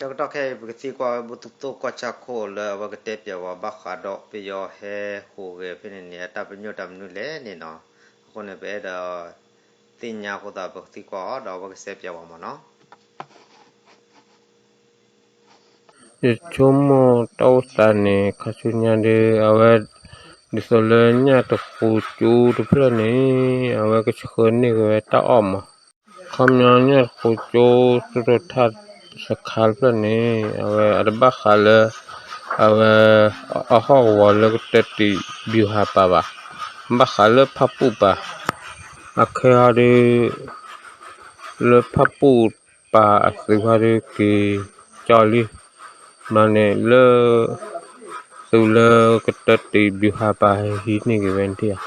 ဆၢကတီၢ်ခဲအံၤ ပကသံကွၢ်ဝဲဘူၣ်သူၣ်သိၣ်ကီၢ်ဆၣ်ခိၣ်လၢအဝဲကတဲပၠးဝဲဘၣ်ဃးဒီးပယီၤဟဲဟူးဂဲၤဖဲန့ၣ်န့ၣ် အတၢ်ပညိၣ်တၢ်မနုၤလဲၣ်န့ၣ်နီၤ. အဃိန့ၣ် ပအဲၣ်ဒိးသ့ၣ်ညါအဃိသတး ပကသံကွၢ်အီၤဒီးအဝဲကတဲပၠးဝဲမ့ၢ်နီၤ. ယဆိကမိၣ်တၢ်အိၣ်သးန့ၣ် ခါဆူညါဒီး အဝဲ ဒ်သိးလၢညၣ်တဃိကၠိတဖျၢၣ်န့ၣ် အဝဲကဆှၢန့ၢ်က့ၤဝဲတၢ်အီၣ်မး. ခီပညီညၣ်တဃိကၠိသရိာ်ထၣ်တခါတဖျၢၣ်န့ၣ် အဝဲအတဘၣ်ဃးလၢ အဝဲ အဟီၣ်ကဝီၤလၢကတၢၢ်တံာ်ဘျူးဟးပာ်ဘၣ်, ဘၣ်ဃးလၢဖၣ်ပူၣ်ပာ်, အခဲအံၤဒီး လၢဖၣ်ပူၣ်ပာ်အသုးခါဒီးက့ၤကၠီလံ, မ့ၢ်န့ၣ်လၢ သုးလၢကတၢၢ်တံာ်ဘျူးဟးပာ်ဟဲဟံးန့ၢ်က့ၤဝဲန့ၣ်ဧါ.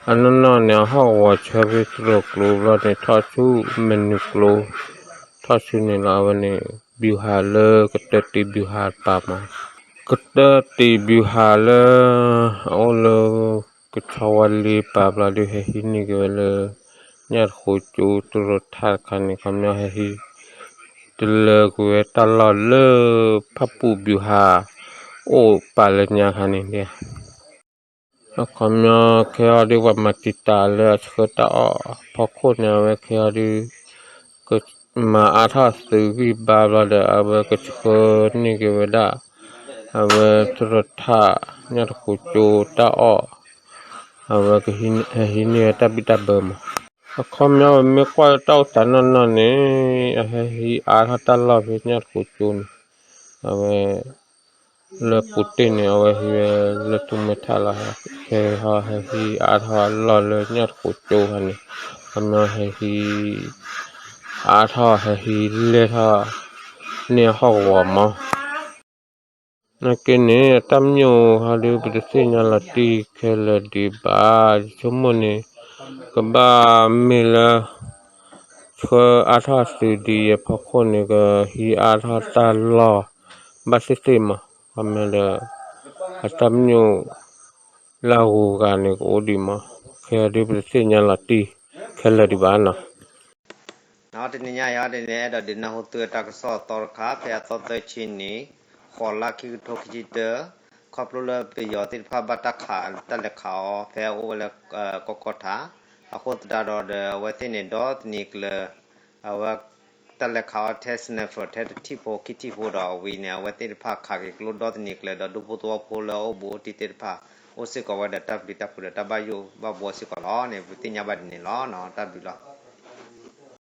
အနီၢ်နီၢ်န့ၣ် အဟီၣ်ကဝီၤဆၢဖဲသရိာ်ကျိဘျီန့ၣ် ထီၣ်ဆူမဲၢ်နုာ်ကျိ ထီၣ်ဆူန့ၣ်လီၤ. အဝဲန့ၣ် ဘျူးဟးလၢကတၢၢ်တံာ်ဘျူးဟးပာ်မး, ကတၢၢ်တံာ်ဘျူးဟးလၢ အအိၣ်လၢ ကဆီဝါလ့ပာ်ဘျီဒီး ဟဲဟံးန့ၢ်က့ၤဝဲလၢ ညၣ်တဃိကၠိသရိာ်ထၣ်တခါန့ၣ် ခီပညီဟဲဟံး တလၢက့ၤဝဲတၢ်လီၢ်လၢ ဖၣ်ပူၣ်ဘျူးဟး အိၣ်ပာ်လၢညါခါန့ၣ်ဧါ. အခီပညီခဲအံၤဒီး ပှၤမၤတံာ်တာ်လၢအဆှၢတၢ်အီၣ်ဖီခိၣ်န့ၣ် အဝဲခဲအံၤဒီး ကမၤအါထီၣ်သုးဂံၢ်ဘါဘျီဒီး အဝဲကဆှၢန့ၢ်က့ၤဝဲဒၣ် အဝဲသရိာ်ထၣ် ညၣ်တဃိကၠိတၢ်အီၣ် အဝဲဟဲဟံးန့ၢ်ဝဲတၢ်ဘံၣ်တၢ်ဘၢမး. အခီပညီပမ့ၢ်ကွၢ်လၢတၢ်အိၣ်သးနီၢ်နီၢ်န့ၣ် အဟဲဟံးအါထီၣ်တၢ်လီၢ်ဖဲညၣ်တဃိကၠိန့ၣ် အဝဲ လၢပူၤတ့ၢ်န့ၣ် အဝဲဟံးဝဲလၢသူမွဲထၣ်လီၤ. ဟဲဟီဟဲဟံးအါထီၣ်အလီၢ်လၢညၣ်တဃိကၠိခါန့ၣ် ခီပညီဟဲဟံး အါထီၣ်ဟဲဟံးလဲၢ်ထီၣ် န့ၢ်အဟီၣ်ကဝီၤမး. နာ်က့န့ၣ် အတၢ်မညိၣ်ဟီဒီး ပတသ့ၣ်ညါလီၤတံၢ်ခဲလၢာ်ဒံးဘၣ်. ယဆိကမိၣ်န့ၣ် ကဘၣ်မ့ၢ်လၢ ဆှၢအါထီၣ်သုးဒ်အံၤအဖီခိၣ်န့ၣ် ကဟံးအါထီၣ်တၢ်လီၢ် ဘၣ်သ့ၣ်သ့ၣ်မး. ခီမ့ၢ်လၢ အတၢ်မညိၣ် လၢအဂုၤအဂၤန့ၣ် ကအိၣ်ဒံးမး. ခဲအံၤဒီး ပတသ့ၣ်ညါလီၤတံၢ်ခဲလၢာ်ဒံးဘၣ်နီၤ. တနံၤညါအံၤ ဒ်န့ၣ်အဲၣ်ဒိးဒုးနၢ်ဟူသုတၢ်ကစီၣ်အသီတခါ ဖဲအသီသၢဆံန့ၣ် ဃိးလါ ခံကထိခံဆံတၢ ခီဖျိလၢပယီၤသ့ၣ်တဖၣ်ဘၣ်တၢ်ခးတၢ်လဲၤခးအီၤ ဖဲအအိၣ်ဝဲလၢကီၢ်ကီၢ်ထး အဃိသတးဒီးဒီး အဝဲသ့ၣ်န့ၣ်ဒီတနံၤကျၢၤ အဝဲ တၢ်လဲၤခးအီၤထဲ sniper ထဲတထံၣ်ဖိခံထံၣ်ဖိဒီးအဝံၤန့ၣ် အဝဲသ့ၣ်တဖၣ်ခးက့ၤကျိဒီတနံၤကျၢၤဒီး ဒူဖိသဝီဖိလၢအအိၣ်ဘူးအိၣ်တံၢ်သ့ၣ်တဖၣ် အိၣ်စ့ၢ်ကီးဝဲဒီးတၢ်ပျံၤတၢ်ဖုးဒီးတၢ်ဘၣ်ယိၣ်ဘၣ်ဘှီစ့ၢ်ကီးလီၤန့ၣ် ပသ့ၣ်ညါဘၣ်ဒ်န့ၣ်လီၤ. တၢ်ဘျုးလီၤ.